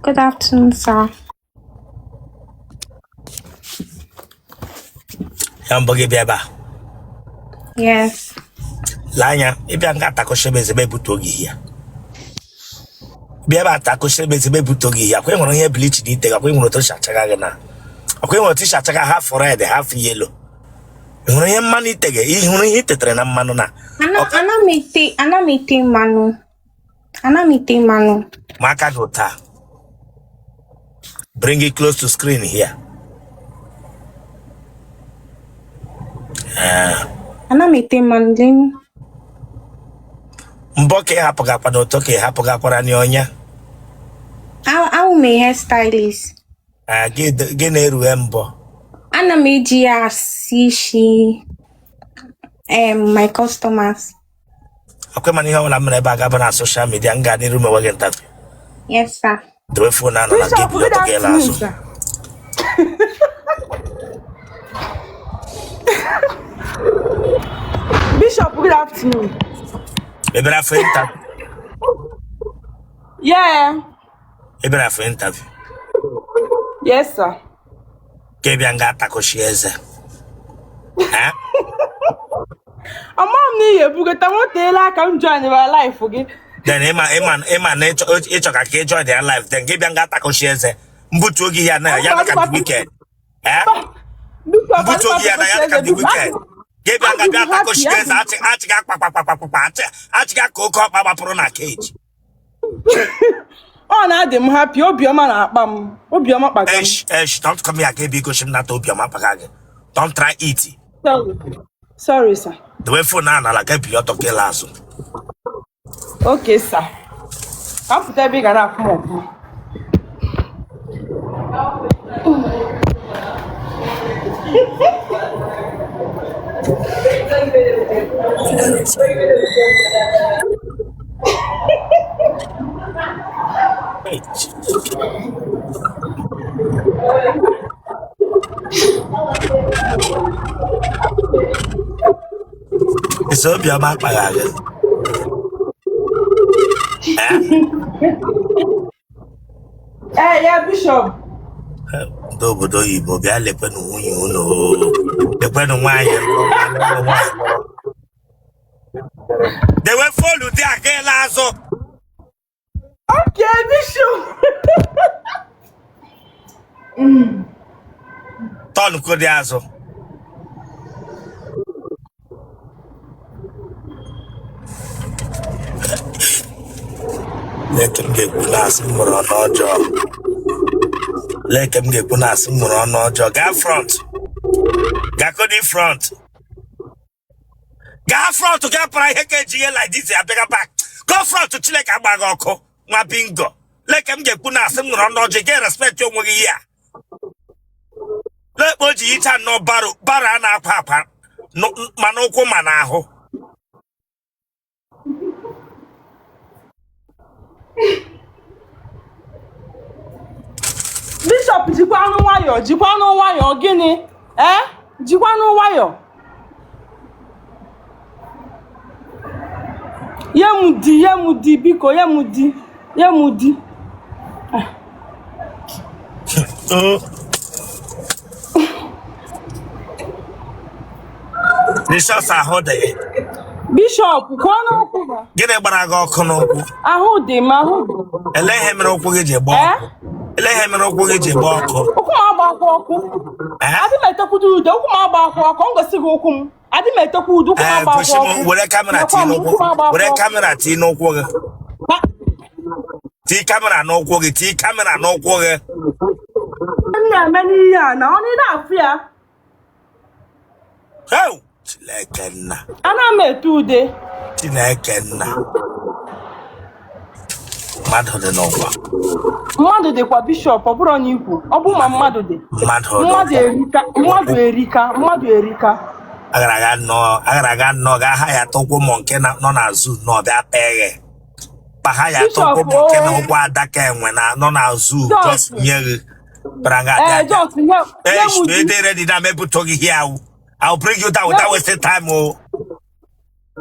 Good afternoon, sir. Ya mbụ gị bịa ebe a? Yes. Lee anya, ịbịa nga atakọsị ebe ezebe butuo gị ya. Bịa ebe atakọsị ebe ezebe butuo gị ya. Akwa ị hụrụ ihe bleach na ite gị, akwa ị hụrụ otu o si achaga gị na. Akwa ị hụrụ otu o si achaga half red, half yellow. Ị hụrụ ihe mmanụ ite gị, ị hụrụ ihe i tetere na mmanụ na. Ana m ete ana m ete mmanụ. Ana m ete mmanụ. Ma aka gị taa. Bring it close to screen here. Ana m ete mmanụ lenu. Mbọ ka ị hapụgakwa na otu ka ị hapụgakwara n'ọnya. Awụ m a hairstylist. Ah, gị na-erughe mbọ. Ana m eji ya asị isi my customers. Akwa mana ihe ọbụla m mere ebe a ga-aba na social media m gaa n'iru mewe gị interview. Yes, sir. Dowe phone anọ na gị Bishop, bili good ọtọ gị ele afternoon, azụ. sir. Bishop, good afternoon. Ị bịara for interview? Yeah. Ị bịara for interview? Yes, sir. Ka ị bịa nga atakọchi eze. Eh? Ama m na ihe ebugota m o teela aka m join my live gị. Then ịma na ịchọ ka ị join their live then gị bịa nga atakọchi eze. Mbutuo gị ya na ya dị ka the wicked. Eh? Bishop, Mbutuo gị ya na ya dị ka the wicked. Gị bịa nga bịa adị m happy, atakọchi eze adị m achị achị ga kpakpakpakpakpa achị achị ga ka oke ọkpa gbapụrụ na cage. Ọ na-adị m happy, obiọma na-akpa m. Obiọma kpaga m. Esh, esh, don't come here ka ebe igosi m nata obiọma kpaga gị. Don't try it. Sorry. Sorry, sir. Dowe phone ahụ n'ala ka ebili ọtọ ka ịla azụ. Okay, sir. Ka m pụta ebe ị ga na-afụ m ọfụma. Isi obiọma akpaghị gị. Eh? Ee, ya Bishop. Ndị obodo oyibo bịa lekwenụ nwunye unu lekwenụ nwaanyị lụrụ, lekwenụ nwaanyị lụrụ. Dewe phone dị aka ele azụ. Okay, Bishop. Turnụkwu dị azụ. Leke m ga-ekwu na asị m nwere ọnụ ọjọọ. Leke m ga-ekwu na asị m nwere ọnụ ọjọọ. Gaa front. Gakodi front. Gaa front gaa para ihe ka eji ihe like this abịaga back. Go front Chineke agba gị ọkụ nwa bingo. Leke m ga-ekwu na asị m nwere ọnụ ọjọọ. Ị ga-respect onwe gị ihe a. Lekpe o ji hicha nnọọ barrow barrow a na-akwa akwa ma n'ụkwụ ma n'ahụ. Bishop jikwanụ nwayọọ jikwanụ nwayọọ gịnị ee jikwanụ nwayọọ nye m di nye m di biko nye m di nye m di. Bishop ahụ dị gị. Bishop kwuo n'okwu na Gịnị gbara gị ọkụ n'ụkwụ? Ahụ dị m ahụ dị m. Elee ihe mere ụkwụ gị ji gba Ee? ọkụ? Elee ihe mere ụkwụ gị ji gba ọkụ? Ụkwụ m agbakwa ọkụ. Ee? Adị m etekwudo ude, ụkwụ m agbakwa ọkụ. M gosi gị ụkwụ m. Adị m etekwa ude, ụkwụ m Ee, agbakwa gosi m ọkụ. were camera Nekwa tii m, n'ụkwụ ụkwụ m agbakwa were ọkụ. camera tii n'ụkwụ gị. Tii camera n'ụkwụ gị, tii camera n'ụkwụ gị. M na-eme n'ihe a na ọ na-afụ ya. Heu! Chineke nna. Ana m ete ude. Chineke nna. Mmadụ dị n'ụwa. Mmadụ dịkwa Bishop, ọ bụrụ na ikwu, ọ bụ ma mmadụ dị. Mmadụ dị Mmadụ ụwa. erika, mmadụ erika, mmadụ erika. Agara aga nnọọ gaa ha ya tụkwụ ụmụ nke nọ na zoo nnọọ bịa peghe. Pa ha ya Bishop tụkwụ ụmụ nke na o. ụkwụ adaka enwe na nọ na zoo just Just nye gị. Bara nga ee bịa bịa. just nye Hey, m di. dey ready na mebutọ gị here o. I'll bring you down Nye without wasting time o.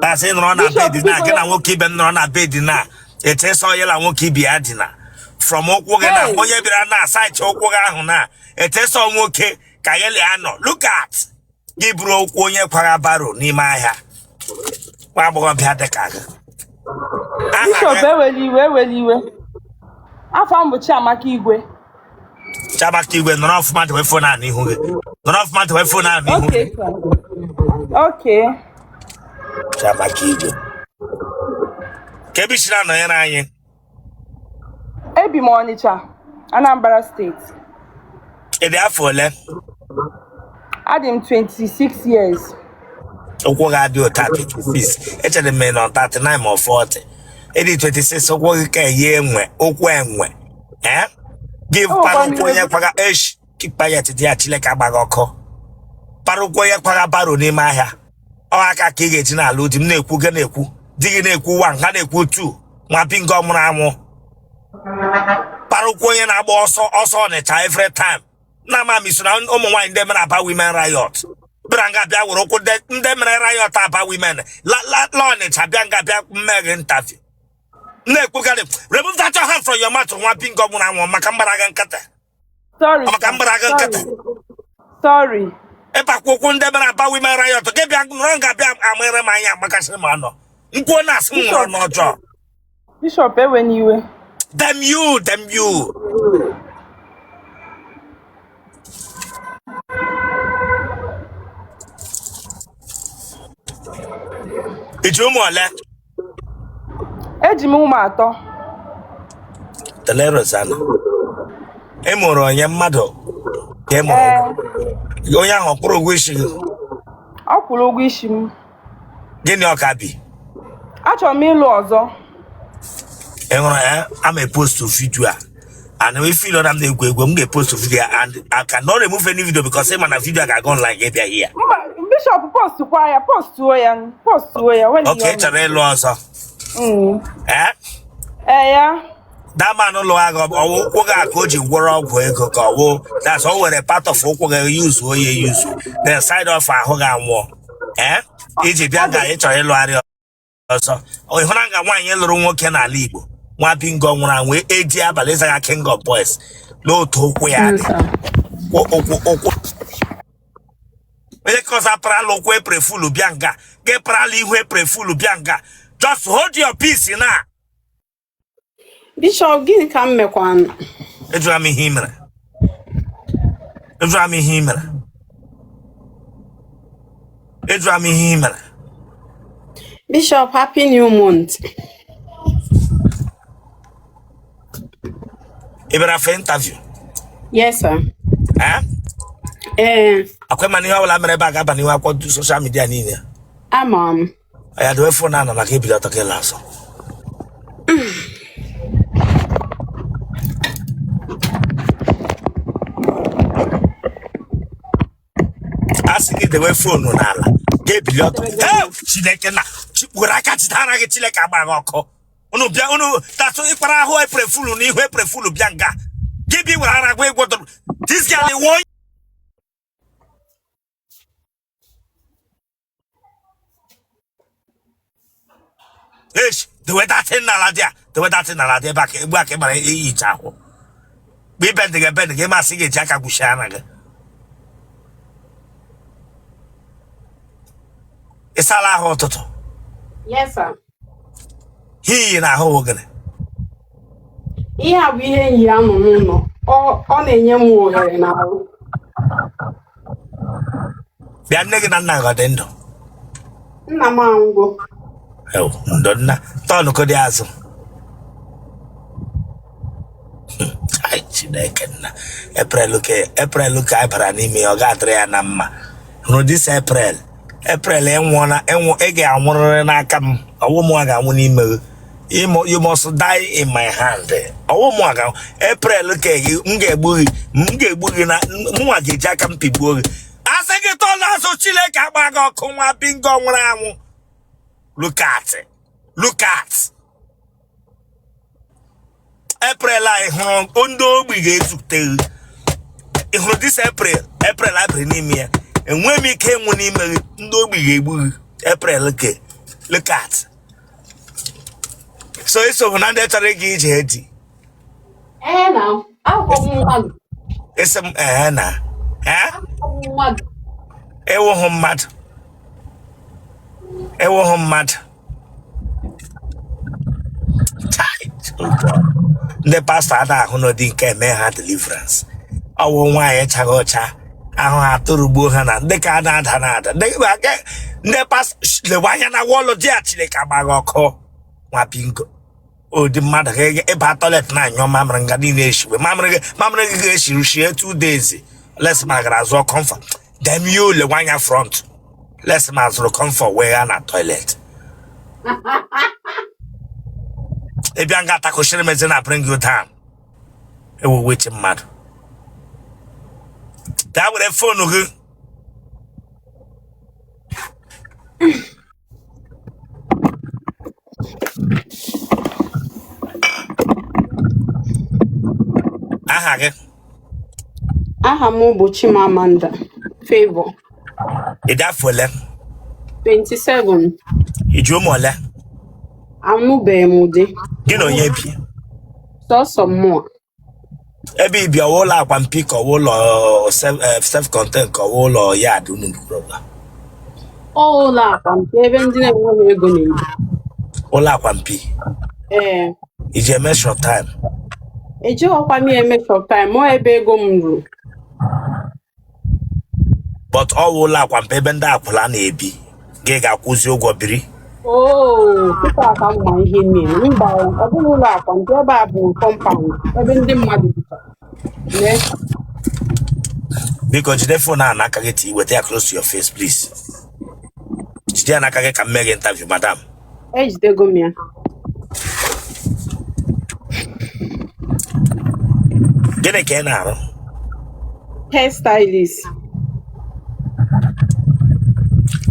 Asị nọrọ na Bishop bed na biko gị na nwoke ibe m nọrọ na bed na Eche sọ ya na nwoke ibe ya dina from ụkwụ gị na Hey! onye bịara na asaịtị ụkwụ gị ahụ na eche sọ nwoke ka ya lee anọ. Look at gị, bụrụ ụkwụ onye kwara barrow n'ime ahịa, nwa agbọghọbịa dị ka gị. Aha Bishop, gị? ewela iwe, ewela iwe. Afọ m bụ Chiamaka Igwe. Chiamaka Igwe, nọrọ ọfụma, dewe phone ahụ n'ihu gị. Nọrọ ọfụma, dewe phone ahụ n'ihu gị. Okay, sir. Okay. Chiamaka Igwe, ka ebe isi na-anọnyere anyị? Ebi m Ọnịcha, Anambra Steeti. Ị dị afọ ole? Adị m 26 years. Ụkwụ gị adị ụta 26, echere m nọ 39 ma ọ 40. Ịdị 26, ụkwụ gị ka eyi enwe ụkwụ enwe. Ee, gị para Enwekwa m ụkwụ iwe. onye kwaga esh kipa ya titi ya. Chineke agbaghị ọkụ. Para ụkwụ onye kwaga barrow n'ime ahịa, ọ aka ka ị ga-eji na-alụ di. M na-ekwu, gị na-ekwu, di gị na-ekwu 1, ha na-ekwu 2. Nwa bingo mụrụ anwụ, para ụkwụ onye na-agba ọsọ ọsọ Ọnịcha every time. Na ama m iso na ụmụ nwaanyị ndị mere Aba women riot bịara nga bịa were ụkwụ ndị mere riot Aba women la la la Ọnịcha bịa nga bịa mmeghe interview na-ekwugarị. Remove that your hand from your mouth, nwa bingo mụrụ anwụ, maka mgbara gị nkịtị. Sorry, Maka sir. mgbara gị nkịtị. Sorry. Sorry. Ịbakwa ụkwụ ndị mere Aba women riot, gị bịa nọrọ nga bịa amịrị m anya, amakasịrị m anọ nkwuo na asị m nwụrụ Bishop, n'ọjọọ. Bishop, ewena iwe. Damn you, damn you. Iji ụmụ ole? Eji m ụmụ atọ. Tele Rosanna. Ị mụrụ onye mmadụ ka ị mụrụ? Ee. Onye ahụ ọ kwụrụ ụgwọ isi gị? Ọ kwụrụ ụgwọ isi m. Gịnị ọ ka bi? Achọrọ m ịlụ ọzọ. Ị hụrụ ya? Ama epost video a and if you know m na-egwu egwu, m ga-epost video a and I cannot remove any video because ị ma na video a ga-aga online, ga-ebịa here. Mba, Bishop, postkwa ya, postuo ya, postuo ya. Nwere Okay, ihe ị ọ chọrọ mere. ịlụ ọzọ? Mm. Eh? Ee ya. That man ụlọ agha, ọwụ ụkwụ gị a ka o ji gwọrọ ọgwụ ego, ka ọwụ that's o were part of ụkwụ gị yuzuo ya eyuzu, then side of ahụ gị anwụọ? Eh, iji bịa Ọ nga dị ị chọrọ ịlụgharị ọzọ. Ọ ịhụna nga nwaanyị lụrụ nwoke n'ala Igbo, nwa bingo nwụrụ anwụ, eji abalị ịzaga king of boys n'otu ụkwụ ya dị. Sir. Ụkwụ ụkwụ onye ka ọzọ aparala ụkwụ April Fool bịa nga, gị parala ihu April Fool bịa nga. Just hold your peace na. Bishop, gịnị ka m mekwanụ? Ejụra m ihe ị mere? Ejụra m ihe ị mere? Ejụra m ihe ị mere? Bishop, happy new month. Ị bịara for interview? Yes, sir. Eh? Ee. Akwa mana ihe ọbụla mere ebe a ga-aba n'ihu akwụkwọ social media niile. Ama m. Ya dowe phone anọ maka ebili ọtọ gị la azụ. A sị gị dewe phone n'ala, ga-ebili ọtọ. Hey! Chineke na were aka jidara gị. Chineke agba gị ọkụ. Unu bịa, unu tatụ ịkpara ahụ April Fool na ihu April Fool bịa nga, gị bi were ara gwa egwu. This girl iwe onye Eish, dewe that thing n'ala dị a, dewe that thing n'ala dị ebe a ka egbu a ka ị mara ihicha ahụ. Mgbe ibe ndị gị ebe ndị gị masị ga-eji aka gwuchie ara gị. Ịsala ahụ ụtụtụ? Yes, sir. Hiyi na ahụ wụ gịnị? Ihe a bụ ihe enyi ya nọ n'ụlọ. Ọ na-enye m ohere n'ahụ. Bịa, nne gị na nna gị ọ dị ndụ? Nna m anwụgo. Ew, ndo nna. Tọnụkọ dị azụ. Ai, Chineke nna, April ke April ka anyị bara n'ime ya, ọ ga-adịrị ya na mma. Hụrụ this April, April ịnwụọna ịnwụ, ị ga-anwụrịrị n'aka m. Ọwụ mụ a ga-anwụ n'ime gị. You must die in my hand. Ọwụ mụ a ga-anwụ. April ke gị, m ga-egbu gị, m ga-egbu gị na mụnwa ga-eji aka m pigbuo gị. Asị gị tọla azụ. Chineke agba gị ọkụ, nwa bingo nwụrụ anwụ. Look at, look at April a. Ị hụrụ ndị ogbi ga-ezute gị. Ị hụrụ this April, April abịrị n'ime ya, enweghị m ike ịnwụ n'ime gị. Ndị ogbi ga-egbu gị April ke. Look at. So i so na ndị chọrọ ịga ije di? Ee na, ahụ m mmadụ. Ị sị m ee na ee? Ahụ m mmadụ. Ị wụhụ mmadụ, ị wụhụ mmadụ. Chai, oh God. Ndị pastọ ada ahụ n'ụdị nke eme ha deliverance. Ọ wụ nwaanyị chaghị ọcha ahụ ha tụrụgbuo ha na ndị ka a na-ada na-ada. Ndị pastọ lewe anya na wall di ya. Chineke agbaghị ọkụ nwa bingo. Ụdị mmadụ ga ịba toilet na-anyụ mamịrị nga niile eshiwe mamịrị gị, mamịrị gị ga-eshiri shie 2 days les ma gara zụọ Comfort. Damn you, lewe anya front les ma zụrụ Comfort wee ya na toilet. Ị bịa nga atakụchiri m eze na bring you down. Ewu wechi mmadụ. Bịa were phone gị. Aha gị? Aha m bụ Chimamanda Favour. Ị dị afọ ole? 27. Ị ji ụmụ ole? Anụbeghị m di. Gị na onye bi? Sọsọ mụa. Ebe i bi, ọwa ụlọ akwa mpi ka ọwa ụlọ self contained ka ọwa ụlọ yard unu bụrụla? Ọ ụlọ akwa mpi, ebe ndị na-enweghị ego na-ebi. Ụlọ akwa mpi? Ee. I ji eme short time? Ejighọkwa m ya eme short time, ọ ebe ego m ruru. But ọ wụ ụlọ akwa mpi ebe ndị akwụla na-ebi, gị ga-akwụzi ụgwọ biri? Oo, kịta ka m ma ihe mere. Mba, ọ bụghị ụlọ akwa mpi, ebe a bụ compound ebe ndị mmadụ bicha. Lee. Biko jide phone a n'aka gị, tii weta ya close to your face, please. Jide ya n'aka gị ka m mee gị interview, madam. Ejidego m ya. Gịnị ka ị na-arụ? Hair stylist.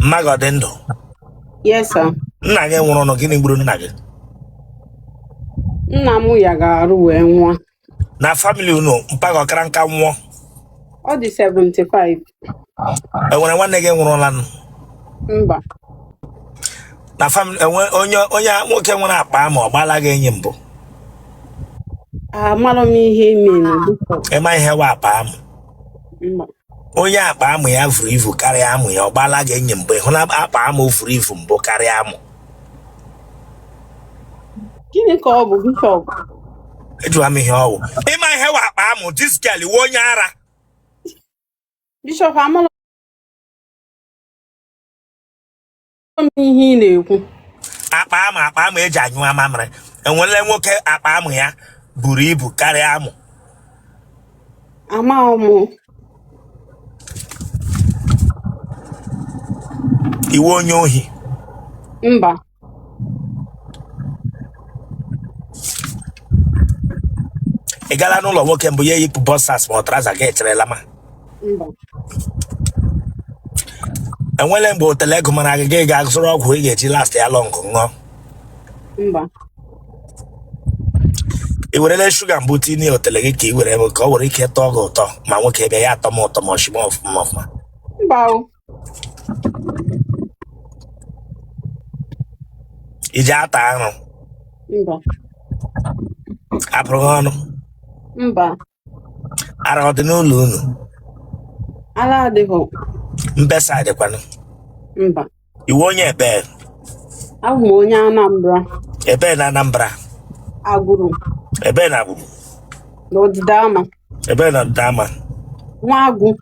Mma gị ọ dị ndụ? Yes, sir. Nna gị nwụrụ nụ, gịnị gburu nna gị? Nna m ya ga-arụ wee nwụọ. Na family unu, mpa gị ọkara nka nwụọ? Ọ dị 75. Enwere nwanne gị nwụrụla nụ? Mba. Na family, enwe onye nwoke nwere akpa ama ọ gbaala gị enyi mbụ? Amarọ m ihe mere, biko. Ịma ihe wa akpa amụ? Mba. Onye akpa amụ ya vuru ivu karịa amụ ya, ọ gbaala gị enyi mbụ? Ị hụla akpa amụ vuru ivu mbụ karịa amụ? Gịnị ka ọ bụ, Bishop? Ejụwa m ihe ọwụ. Ịma ihe wa akpa amụ? This girl iwe onye ara. Bishop, amarọ m ihe ị na-ekwu. Akpa amụ, akpa amụ eji anyụ mamịrị. Enwere nwoke akpa amụ ya buru ibu karịa amụ? Amaghị m. Iwe onye ohi? Mba. Ị gala n'ụlọ nwoke mbụ ya eyipụ boxers ma ọ trouser gị echerela ma? Mba. Enwele mgbe otele ego mara gị, gị ga-azụrụ ọgwụ ị ga-eji last ya long ṅụọ? Mba. Ị werele shuga mbụ tinye otele gị ka ị were ka ọ were ike tọọ gị ụtọ ma nwoke bịa ya atọ m ụtọ ma ọchịma ọfụma ọfụma? Mba o. Iji ata arụ? Mba. Abụrụ gị ọnụ? Mba. Ara ọ dị n'ụlọ unu? Ala adịghị. Mbesa dịkwanụ? Mba. Iwe onye ebe? Abụ m onye Anambra. Ebe na Anambra? Agụrụ. Ebe na Agwụgwụ? N'ọdịda ama. Ebe na ọdịda ama? Nwagụ.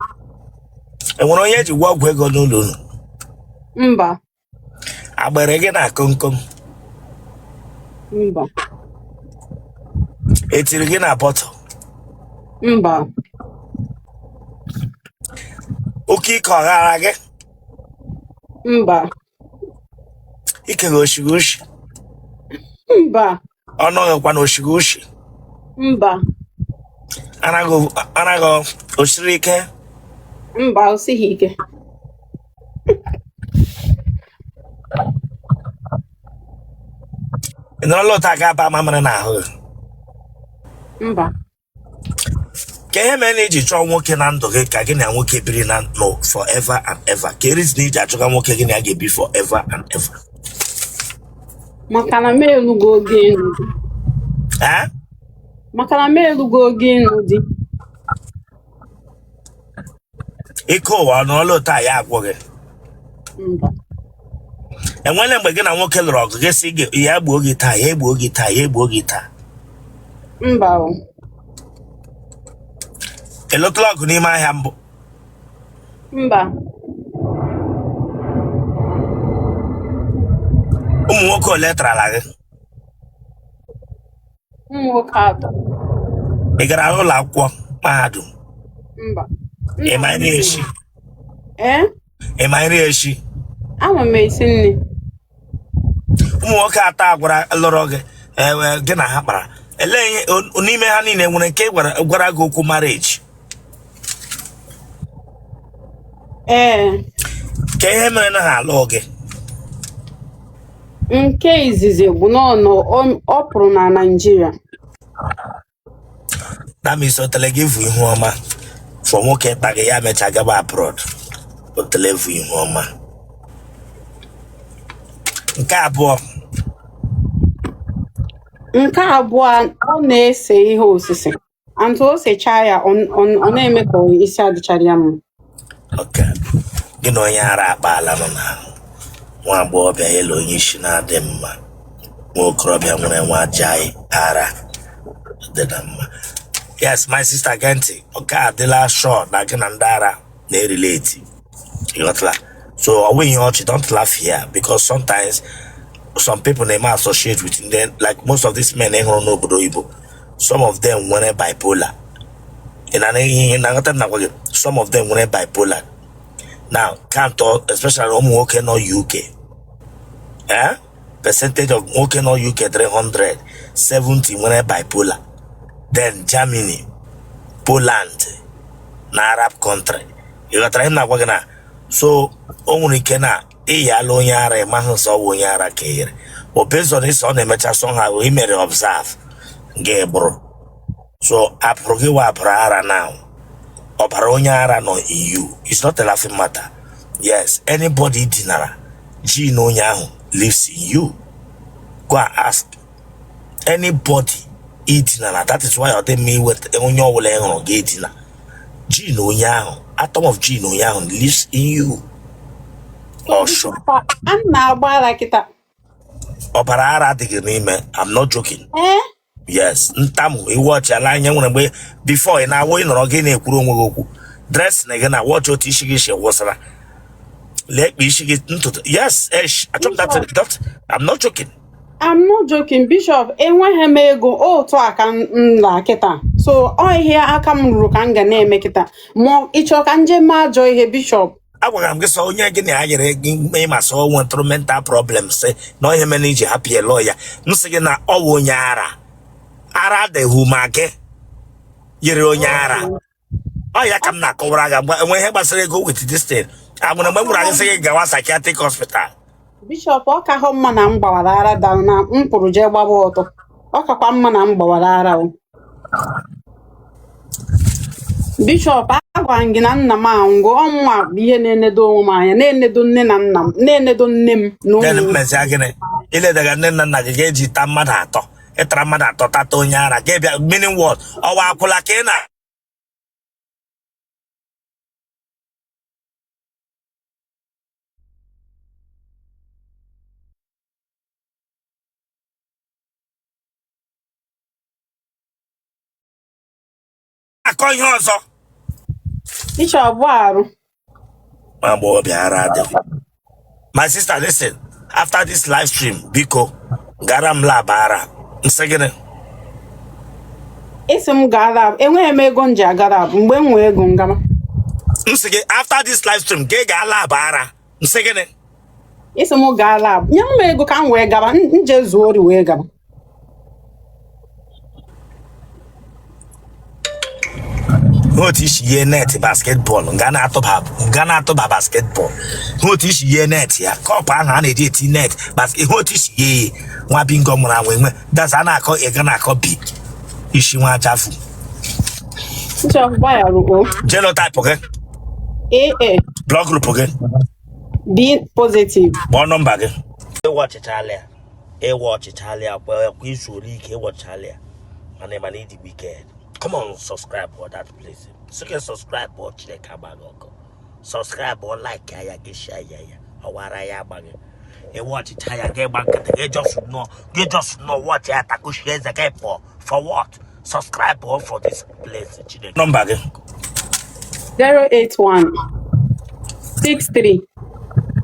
Enwere onye eji gwọ ọgwụ ego n'ụlọ unu? Mba. Agbere gị na komkom? Mba. Etiri gị na bottle? Mba. Oke ike ọghara gị? Mba. Ike gị oshigo oshi? Mba. Ọnụ gị kwa na oshigo oshi? Mba. Anaghị osiri ike? Mba, o sighi ike. Ị nọrọla otu aka aba mamịrị n'ahụ gị? Mba. Ka ihe mere na iji chọọ nwoke na ndụ gị ka gị na nwoke biri na nọ forever and ever, ka reason iji achọga nwoke gị na ya ga-ebi forever and ever? Maka na m elugo oge ịnụ di. Ee? Maka na m elugo oge ịnụ di. Ike ụwa ọ nọrọla otu a ya agwụ gị? Mba. Enwela mgbe gị na nwoke lụrụ ọgụ, gị sị gị ya gbuo gị taa, ya egbuo gị taa, ya egbuo gị taa? Mba o. Ị lụtụla ọgụ n'ime ahịa mbụ? Mba. Ụmụ nwoke ole tarala gị? Ụmụ nwoke atọ. Ị gara ụlọ akwụkwọ mahadum? Mba. Ị ma nri esi? Ee? Ị ma nri esi? Ama m esi nri. Ụmụ nwoke atọ a gwara lụrụ gị, gị na ha kpara, elee ihe n'ime ha niile nwere nke gwara gị okwu marriage? Ee. Ka ihe mere na ha alụọ gị? Nke izizi bụ na ọ nọ ọ pụrụ na Naịjirịa. That means otele gị vụ ihu ọma for nwoke ta gị ya mechaa gaba abroad. Otele vụ ihu ọma. Nke abụọ? Nke abụọ, ọ na-ese ihe osise. And o sechaa ya, ọ na-eme ka isi adịchara ya mma. Ok, gị na onye ara akpaala nọ na nwa agbọghọbịa elu, onye isi na-adị mma, nwa okorobịa nwere nwa jai ara dị na mma. Yes, my sister, gee ntị, nke a adịla sure na gị na ndị ara na-erelate, ịghọtala? So ọ nweghị ihe ọchị. Don't laugh here, because sometimes some people na-eme associate with them. Like most of these men ị hụrụ n'obodo oyibo, some of them nwere bipolar. Ị na ihe na-aghọta m na-agwa gị? Some of them nwere bipolar. Now count, especially ụmụ nwoke nọ UK, eh? Percentage of nwoke nọ UK 300, 70 nwere bipolar. Then Germany, Poland na Arab country. Ị ghọtara ihe m na-agwa gị na so o nwere ike na ịyala onye ara, ị maghị nsọ ọ bụ onye ara ka e yere, but based on isi ọ na-emecha somehow ị mere observe gị bụrụ so apụrụ gị wa abụrụ ara. Now ọbara onye ara nọ in you. It's not a laughing matter. Yes, anybody dinara gene onye ahụ lives in you. Go and ask anybody idinara. That is why ọ dị mma iweta onye ọbụla ị hụrụ gị edina gene onye ahụ, atom of gene onye ahụ lives in you. Ọshọ. A na-agba ara kịta. Ọbara ara adịghị n'ime. I'm not joking. Ee? Yes, ntamu iwe ọchịala anya nwere mgbe before ị na-awụ ị nọrọ gị na-ekwuru onwe gị okwu, dressing gị na wọchị, otu isi gị si wụsara, lee kpa isi gị, ntutu. Yes, esh achọpụta that I'm not joking. I'm not joking, Bishop. Enweghị m ego otu a ka m na kịta. So ọ ihe aka m ruru ka m ga na-eme kịta. Ma ị chọọ ka m jee mee ajọ ihe, Bishop? Agwara m gị sọ onye gị na ya nyere gị ịma sọ o nwetụrụ mental problem, sị na ihe mere iji hapụ ya lụọ ya. M sị gị na ọ wụ onye ara, ara dịghị ma gị yiri onye ara. Ọ ya ka m na-akọwara gị mgbe enwe ihe gbasara ego with this thing. Agwara mgbe m gwara gị sị gị gawa psychiatric hospital. Bishop, ọ ka hụ mma na m gbawara ara dara na m pụrụ jee gbaba ọtọ. Ọ kakwa mma na m gbawara ara o. Bishop, agwara m gị na nna m anwụgo. Ọmụnwa bụ ihe na-enedo onwe m anya, na-enedo nne na nna m, na-enedo nne m na Then ụmụ m. mmezi gịnị iledaga nne na nna gị ga-eji taa mmadụ atọ, ịtara mmadụ atọ, tata onye ara ga-ebịa, meaning what? Ọwa akwụla ka ị na akọ ihe ọzọ. Bishop bụ arụ. Nwa agbọghọbịa ara adịghị. My sister, listen, after this live stream, biko gara m lab ara. M sị gịnị? Esi m gaa lab. Enweghị m ego m ji aga lab. Mgbe m nwee ego ngama. M sị gị, after this live stream, ka ị gaa lab ara. M sị gịnị? Isi m gaa lab. Nye m ego ka m wee gaba. M jee zuo ori wee gaba. Hụ otu isi yie net basketball nga na-atụba basketball. Hụ otu isi yie net ya, cup ahụ a na-eji eti net basket. Hụ otu isi yie ya. Nwa bingo mụrụ anwa enwe daza a na-akọ, ị ga na-akọ bi isi nwa ajafu. Bishop, gbaghara o. Genotype gị? AA. Blood group gị? B positive. Kpọọ nọmba gị. Ịwa ọchịcha ya. Ịwa ọchịchalị ya kwa kwa izu ole ike ịwọchalị ya mana ịma na ịdị wicked. Come on, subscribe for that place. Sị gị subscribe ọ Chineke agba gị ọkụ. Subscribe ọ, like ya, gị share ya, ya ọwara ya agba gị. Ịwa ọchịcha ya gị gba nkịtị gị just nọ gị just nọ watch ya takushi eze gị pụọ. For what? Subscribe ọ for this place. Chineke. Nọmba gị? 081 63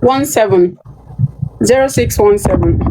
17 0617.